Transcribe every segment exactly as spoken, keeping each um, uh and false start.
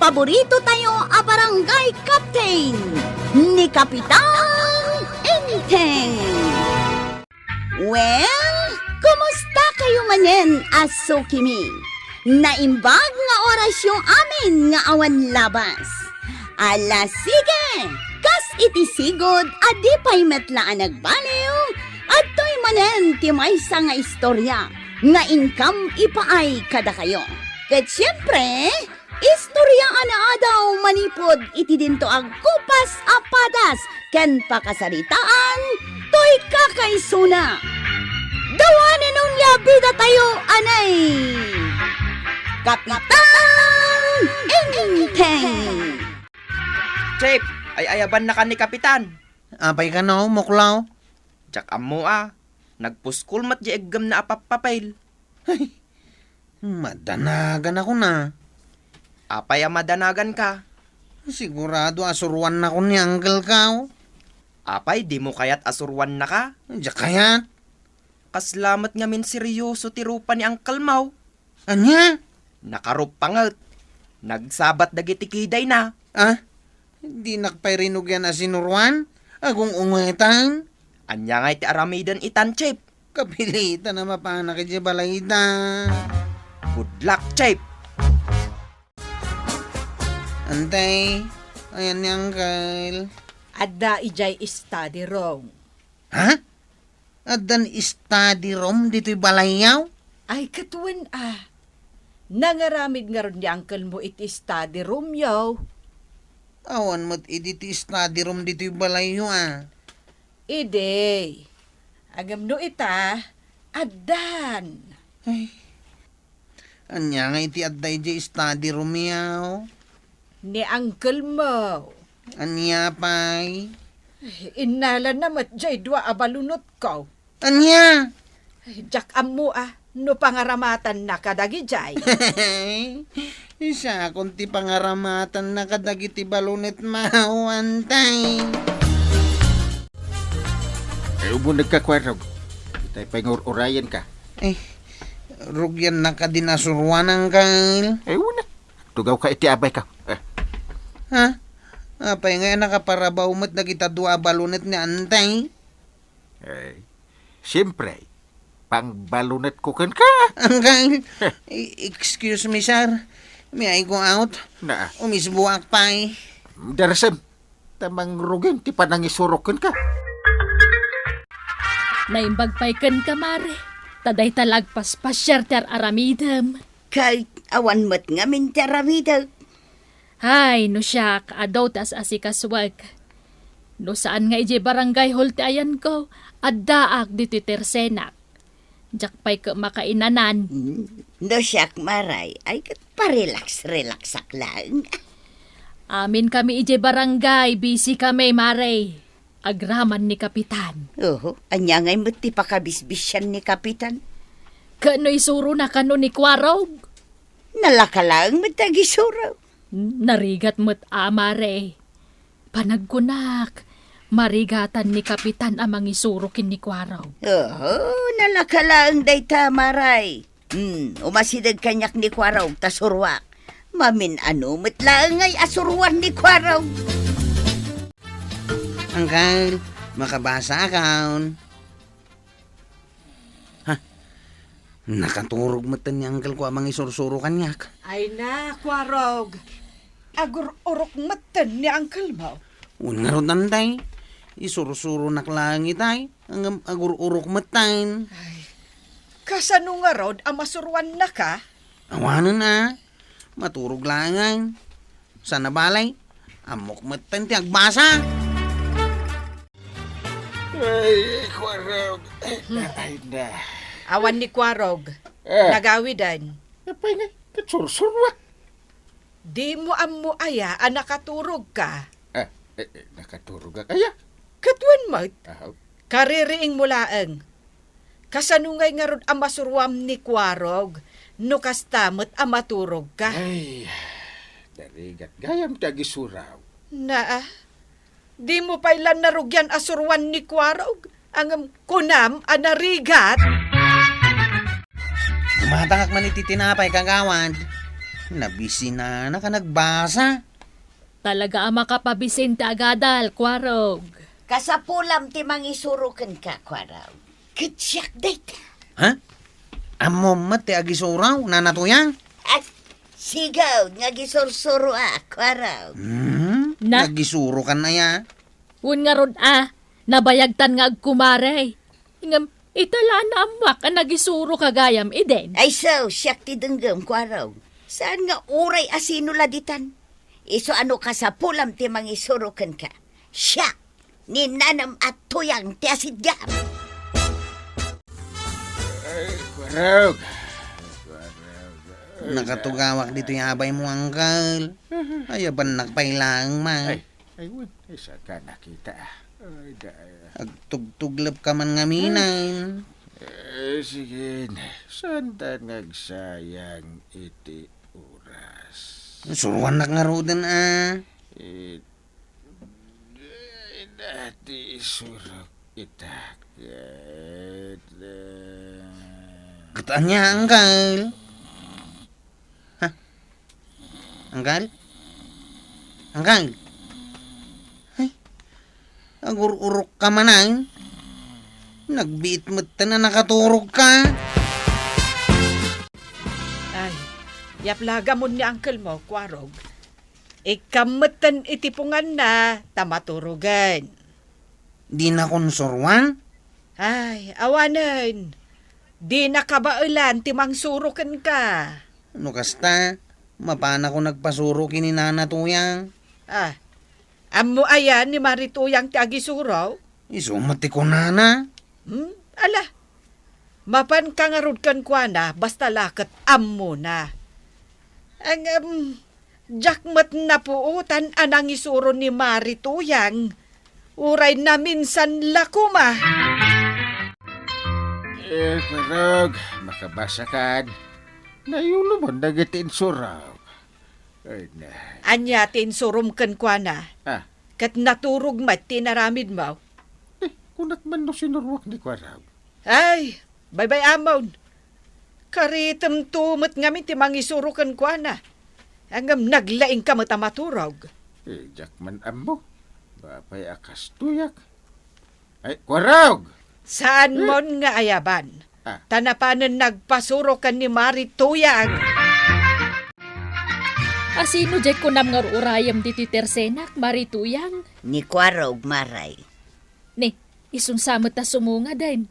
paborito tayo a barangay captain, ni Kapitan Enteng. Well, kumusta kayo manen a sukimi? Naimbag nga orasyo amin nga awan labas. Ala, sige! Kas iti sigud a di pay met la a nagbaliw, adtoy manen ti maysa nga istorya nga inkam ipaay kadakayo. Ket siempre, istorya a naadaw manipud iti dinto a gupas a padas ken pakasaritaan toy kakaisuna. Dawanen onia bidatayo, anay! Kapitan Enteng! Chef, ay-ayabannakan ni Kapitan. Apay kano, Muklaw? Diak ammo a. Nagpuskol met di eggemna a pappapel. Ay, madanagan ako na. Apay a madanagan ka? Sigurado a suruan nako ni uncle ka, oh. Apay, di mo kayat a suruan naka? Diak kayat. Kasla met ngamin seryoso ti rupa ni uncle mo. Ania? Nakarup panget. Nagsabat dagiti kidayna. Ah? Dinak pay rinugian a sinuruan? Agung-ungetan? Ania ngay ti aramiden itan, Chef? Kapilitan a mapanak idiay balayda. Good luck, Chef! Antay, ayan ni Uncle. Adda idiay study room. Ha? Addan study room ditoy balayyo? Ay, ket wen a. Nangaramid ngarud ni uncle mo iti study room yo. Awan met idi ti study room ditoy balayyo a. Idi. Ngem no ita, addan. Ay. Ania nga iti adda idiay study room yo? Ni uncle mo. Ania pay? Innalana met jay dua a balunotko. Ania? Diak ammo a no pangaramatanna kadagijay. Isakon ti pangaramatanna kadagiti balunetmo, antay. Ay, umuneg ka, Kuarog. Itay pay nga ur-urayan ka. Eh, rugian na ka din asuruan, Uncle. Ay, wala. Tugaw ka iti abay ka. Eh. Ha? Apay nga nakaparabaw met dagita dua a balunet ni Antay? Eh, siyempre, pangbalunetko kenka. Uncle, i-, excuse me, sir. May I go out? Naa. Umisbuak pay. Darasem, ta mangrugin ti panangisurok kenka. Naimbag pay kenka, Mare. Ta dayta la agpaspasiar ti ar-aramidem. Kay awan met ngamin ti aramidek. Hay, no siak, adu ti as-asikasuek. No saan nga idiay barangay hall ti ayanko, addaak ditoy tersenak. Diak pay ket makainanan. Hmm, no siak, Maray, ay ket parelax-relaxak laeng. Amin kami idiay barangay, busy kami, Maray. Agraman ni Kapitan. Oho, ania ngay met ti pakabisbisian ni Kapitan? Ket no isurona kano ni Kuarog? Nalaka laeng met ti agisuro. Narigat met a, Mare. Panagkunak, marigatan ni Kapitan a mangisuro ken ni Kuarog. Oho, nalaka laeng dayta, Maray. Hmm, umasideg kaniak ni Kuarog ta suruak. Mamin-ano met laeng ngay a suruan ni Kuarog. Uncle, makabasa akon. Ha? Nakaturog metten ni Uncle ko a mangisursuro kaniak. Ay na, Kuarog. Agur-urok metten ni Uncle mo. Wen ngarud, Antay. Isursuronak laeng itay. Ngem agur-urok metten. Ay, kasano ngarud a masuruannaka? Awanen a. Maturog laengen. Sana balay, ammok metten ti agbasa. Ay, Kuarog. Ay, na. Awan ni Kuarog. Eh. Nagawiden. Apay nga, ket sursuruak. Di mo ammo aya a nakaturog ka? Ah, eh, eh, nakaturog ka kaya? Ket wen met. Ahaw. Kaririing mo laeng. Kasano ngay ngarud a masuruam ni Kuarog no kasta met a maturog ka? Ay, narigat gayam ti agisuraw. Naa, di mo pay la narugian a suruan ni Kuarog, ngem kunam a narigat? Umatangak man iti tinapay, kagawad. Nabisinana ka nagbasa. Talaga a makapabisin ti agadal, Kuarog. Kasapulam ti mangisuro kenka, Kuarog. Ket siak dayta. Ha? Ammom met ti agisuro, Nana Tuyang? Ay, sigaw nga agisursuro a, Kuarog. Hmm? Na? Agisuro kan aya? Wen ngarud a, nabayagtan nga agkumare. Ngem, ita la a naammoak a nagisuro ka gayam, Eden. Ay, so, siak ti denggem, Kuarog. Saan nga uray a sino la ditan? Isu a no kasapulam ti mangisuro kenka. Siak, ni Nanam a Tuyang ti asidgam. Ay, Kuarog. Kuarog. Nakatugawak ditoy abay mo, Angkel. Ayabannak pay laeng, man. Ay, ay, wen, ay, saan ka nakita? Ay, da-, Agtugtuglep ka man ngamin. Eh, sige, saan ta nga agsayang iti oras? Suruannak ngaruden, a. Eh, dati isurok ita ket, eh, Ket ania, Angkel? Ha? Angkel? Angkel? Ay, agur-urok ka manen. Nagbiit metten a nakaturog ka. Ay, yaplagamon ni uncle mo, Kuarog. Ikkam metten iti punganna ta maturogen. Dina konsuruan? Ay, awanen. Dina kabaelan ti mangsuro kenka. No kasta, mapanakon agpasuro ken ni Nana Tuyang. Ah, ammo aya ni Mari Tuyang ti agisuro? Isu met ti kunana. Hmm? Ala, mapanka ngarud kenkuana, basta la ket ammona. Ngem, diak met napuotan a nangisuro ni Mari Tuyang, uray naminsan la koma. Eh, Kuarog, makabasakan. Nayulomon dagiti insurok. Ay, na. Ania ti insurom kenkuana? Ah. Ket naturog met ti inaramidmo? Eh, kunak man no sinuruak ni Kuarog. Ay, baybay-amon. Karitemto met ngamin ti mangisuro kenkuana. Ngem naglaingka met a maturog. Eh, diak man ammo. Apay a kastoyak. Ay, Kuarog! Saanmon nga ayaban. Ah. Ta napanen nagpasuro ken ni Mari Tuyang. A sino diay kunam nga ur-urayem ditoy tersenak, Mari Tuyang? Ni Kuarog, Maray. Ni, isun sa met a sumungaden.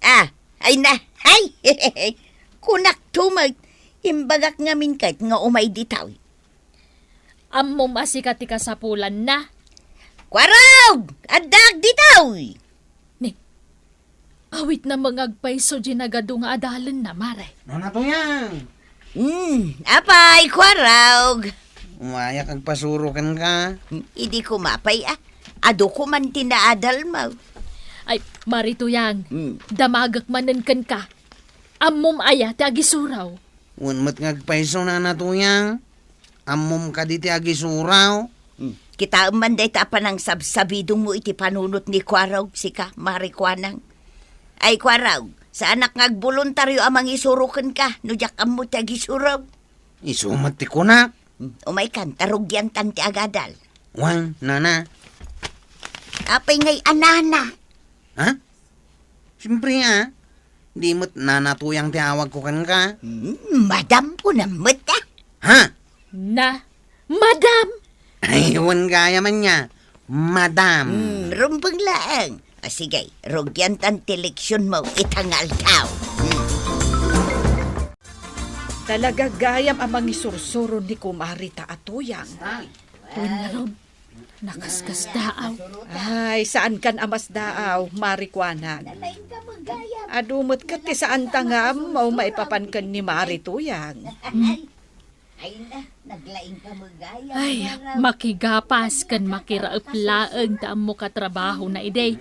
Ah, ay na, ay! Kunak tumag, imbagak ngamin ket nga umay ditoy. Ammom a sika ti kasapulanna. Kuarog! Addaak ditoy! Ni, awit na mangagpayso di nagadu nga adalenna, Mare. Nana Tuyang! Hmm, apay, Kuarog? Umayak agpasuro kenka. Idi kumapay, ah. Adu ko man ti naadalmo. Ay, Mari Tuyang, hmm, damagek manen kenka. Ammom aya ti agisuro? Wen met nga agpayso, Nana Tuyang. Ammom kadi ti agisuro? Hmm. Kitaem man dayta a panangsabsabidongmo iti panunot ni Kuarog, sika, Mari Kuanang. Ay, Kuarog, saanak nga agboluntario a mangisuro kenka no diak ammo ti agisuro. Isu met ti kunak. Hmm. Umaykan, ta rugiantan ti agadal. Wen, Nana. Apay ngay a Nana? Ha? Siempre, ah. Di met Nana Tuyang ti awagko kenka. Hmm, madam ko na met, ah. Ha? Na, madam! Ay, wen gayam ania. Madam. Hmm, rumbeng laeng. Ah, sige, rugiantan ti leksionmo ita nga aldaw. Hmm. Talaga gayam a mangisursuro ni Kumari ta a Tuyang. Ay. Wen ngarud, nakaskasdaaw. Ay, saankan a masdaaw, Mari Kuanang. Adu met ket ti saanta nga ammo maipapan ken ni Mari Tuyang. Hmm? Ay, makigapas ken makiraep laeng ti ammo katrabahona idi.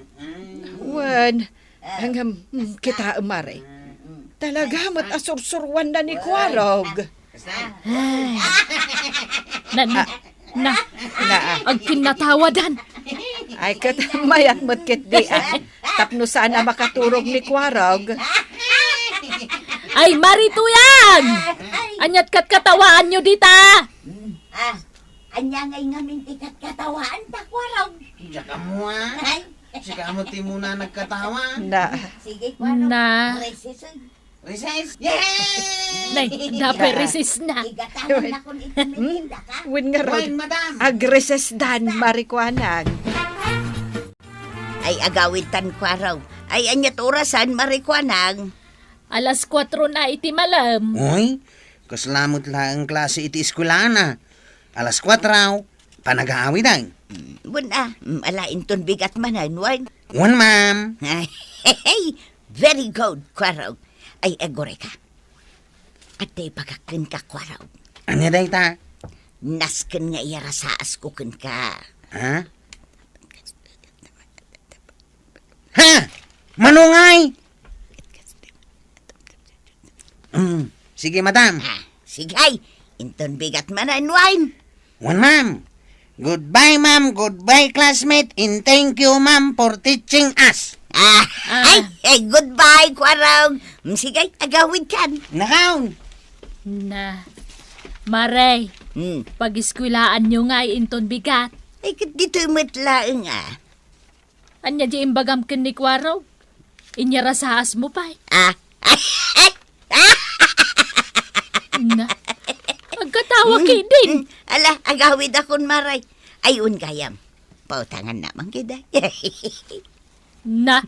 Wen, ngem, mm, kitaem, Mare. Talaga met a sursuruanna ni Kuarog. Ay. Na, na, na, na, agkinnatawadan. Ay, ket mayat met ketdi, ah. Tapno saan a makaturog ni Kuarog. Ay, Mari Tuyang! Ania't katkatawaanyo dita? Hmm. Ah, ania ngay ngamin ti katkatawaanta, Kuarog? Diak ammo, ah. Ay. Sika met ti umuna nagkatawa. Na. Sige, Kuarog. Na. Recess, oy. Recess? Yay! Nay, dapay recess na. Igatanan nakon iti merienda ka. Wen ngarud. Wen, madam. Ag-recess dan, Mari Kuanang. Ay, agawidtan, Kuarog. Ay, ania't orasan, Mari Kuanang? Alas kuatro na iti malem. Uy, kasla met laeng klase iti eskuelaana. Alas kuatro, panagaawid ay. Mm, wen a, mm, ala inton bigat manen, wen? Wen, ma'am. Very good, Kuarog. Ay, agurayka. Adda ibagak kenka, Kuarog. Ania dayta? Nasken nga iyarasaasko kenka. Ha? Ha? Mano ngay? Mm, sige, madam. Ah, sige, ay. Inton bigat manen, wen? Wen, ma'am. Goodbye, ma'am. Goodbye, classmate. And thank you, ma'am, for teaching us. Ah, ah. Ay, ay, goodbye, Kuarog. Mm, sige, agawidkan. Nakaon. Na. Mare, hmm, pag-eskwelaanyo ngay inton bigat. Ay, ket ditoy met laeng, ah. Ania di imbagam ken ni Kuarog? Inyarasaasmo pay. Ah. Na, agkatawa, hmm, ketdin. Hmm. Ala, agawidakon, Mare. Ay, wen gayam. Pautangannak man ketdi. Na,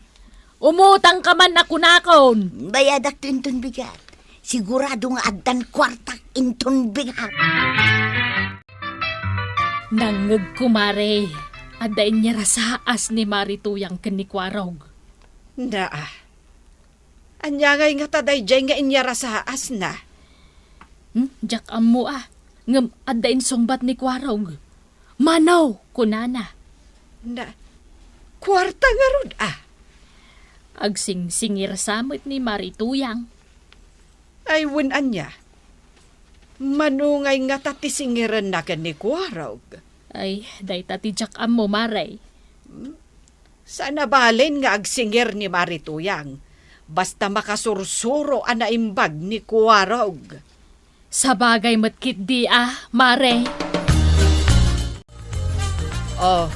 umutangka man a kunakon. Bayadakto inton bigat. Sigurado nga addan kuartak inton bigat. Nangngegko, Mare. Adda inyarasaas ni Mari Tuyang ken ni Kuarog. Na, ah. Ania ngay ngata daydiay nga inyarasaasna? Hmm, diak ammo, ah. Ngem adda insungbat ni Kuarog. Mano, kunana. Na, kuarta ngarud, ah. Agsingsingir sa met ni Mari Tuyang. Ay, wen ania? Mano ngay ngata ti singirenna ken ni Kuarog? Ay, dayta ti diak ammo, Mare. Hmm? Saan a balin nga agsingir ni Mari Tuyang, basta makasursuro a naimbag ni Kuarog. Sabagay met ketdi a, Mare. Oh,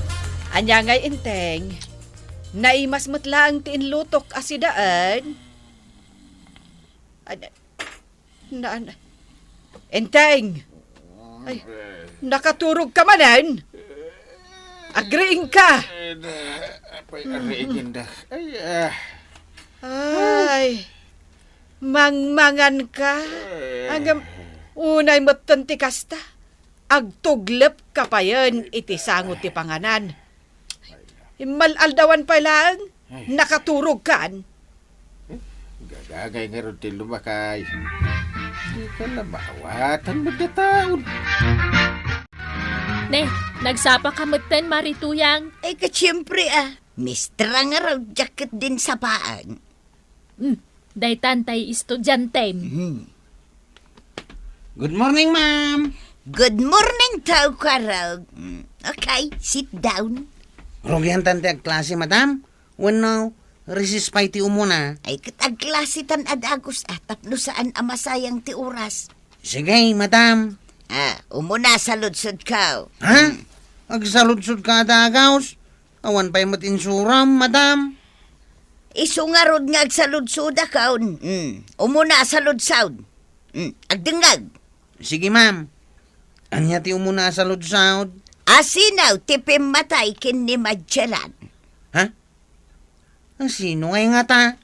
ania ngay, Enteng? Naimas met laeng ti inlutok a sidaen? Ad-, Na, na, Enteng! Ay, nakaturogka manen? Agriingka! Eh, na, apay, agriingda. Ay, ah. Ay, mangmanganka. Eh. Ngem, unay metten ti kasta. Agtuglepka payen iti sango ti panganan. Immal-aldawan pay laeng, ay, nakaturogkan. Eh, gagagay ngarud ti lumakay. Dika la maawatan met dayta. Ne, nagsapaka metten, Mari Tuyang? Ay, ket siempre, ah. Mistra ngarud, diak ketdin sapaan. Hmm, daytan tay estudiantem. Hmm. Good morning, ma'am. Good morning, Tau Kuarog. Hmm, okay, sit down. Rugiantan ti agklase, madam? Wenno, recess pay ti umuna? Ay, ket agklasetan a dagus, ah, tapno saan a masayang ti oras. Sige, madam. Ah, umuna, saludsodka. Ha? Hmm. Agsaludsodka a dagus? Awan pay met insuram, madam. Isu ngarud nga agsaludsodakon. Mm. Umuna a saludsod. Mm. Agdengngeg. Sige, ma'am. Ania ti umuna a saludsod? Asino ti pimmatay ken ni Magellan? Ha? Asino ngay ngata?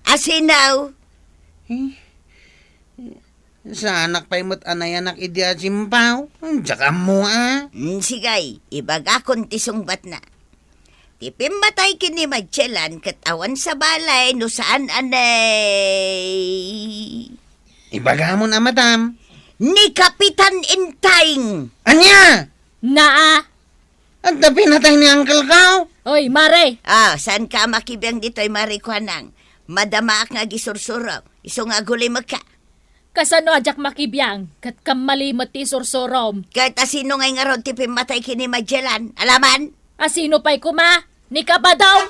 Asino? Eh, saanak pay met a nayanak idi a tsimpaw? Diak ammo, a. Mm, sige, ibagakon ti sungbatna. Ti pimmatay ken ni Magellan ket awan sabali no saan a ni... Ibagamon a, madam. Ni Kapitan Enteng. Ania? Naa. Adda pinatay ni Uncle Kao? Oy, Mare! Ah, saanka a makibiang ditoy, Mari Kuanang? Madamaak nga agisursuro. Isu nga agulimekka. Kasano a diak makibiang? Ket kammali met ti isursurom. Ket asino ngay ngarud ti pimmatay ken ni Magellan? Alaman? Asino pay koma? Ni Kabadaw!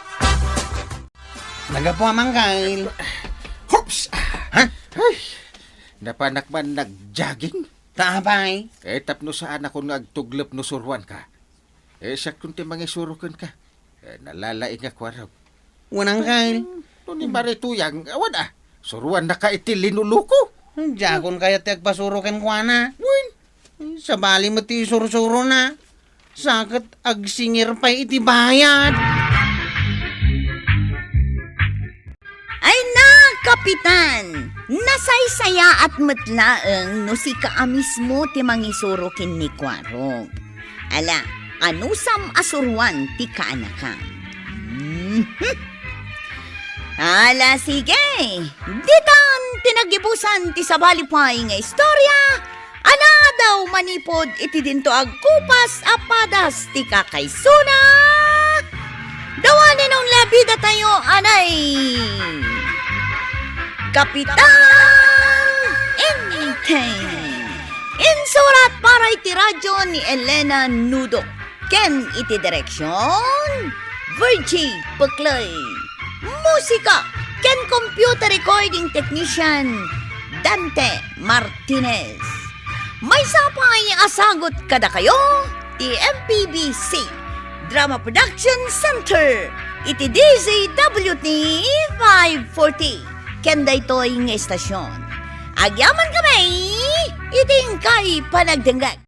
Nagapu a manggail. Hops! Ha? Ay! Napanak man nag-jogging? Ta apay? Eh, tapno saanakon nga agtuglep no suruanka. Eh, siakon ti mangisuro kenka. Eh, nalalaing a kuarog. Wen, Angkel. Hmm, no ni Mare Tuyang, awan a. Suruannaka iti linuluko. Diakon kayat ti agpasuro kenkuana. Wen. Sabali met ti isursurona. Sa ket agsingir pay iti bayad. Ay na, Kapitan! Nasaysayaat met laeng no sika a mismo ti mangisuro ken ni Kuarog. Ala, anusam a suruan ti kaanakam? Mhm. Ala, sige! Ditan ti nagibusan ti sabali pay nga istorya. Anadaw manipud iti dinto agkupas a padas ti kakaisuna. The one and only a bidatayo, anay, Kapitan Enteng. Insurat para iti radyo ni Elena Nudo. Ken iti direksyon, Virgie Peclay. Musika ken computer recording technician, Dante Martinez. Maysa pay a sagut kadakayo ti M P B C Drama Production Center iti D Z W T five forty. Ken daytoy nga istasyon, agyaman kami iti inkay panagdengngeg.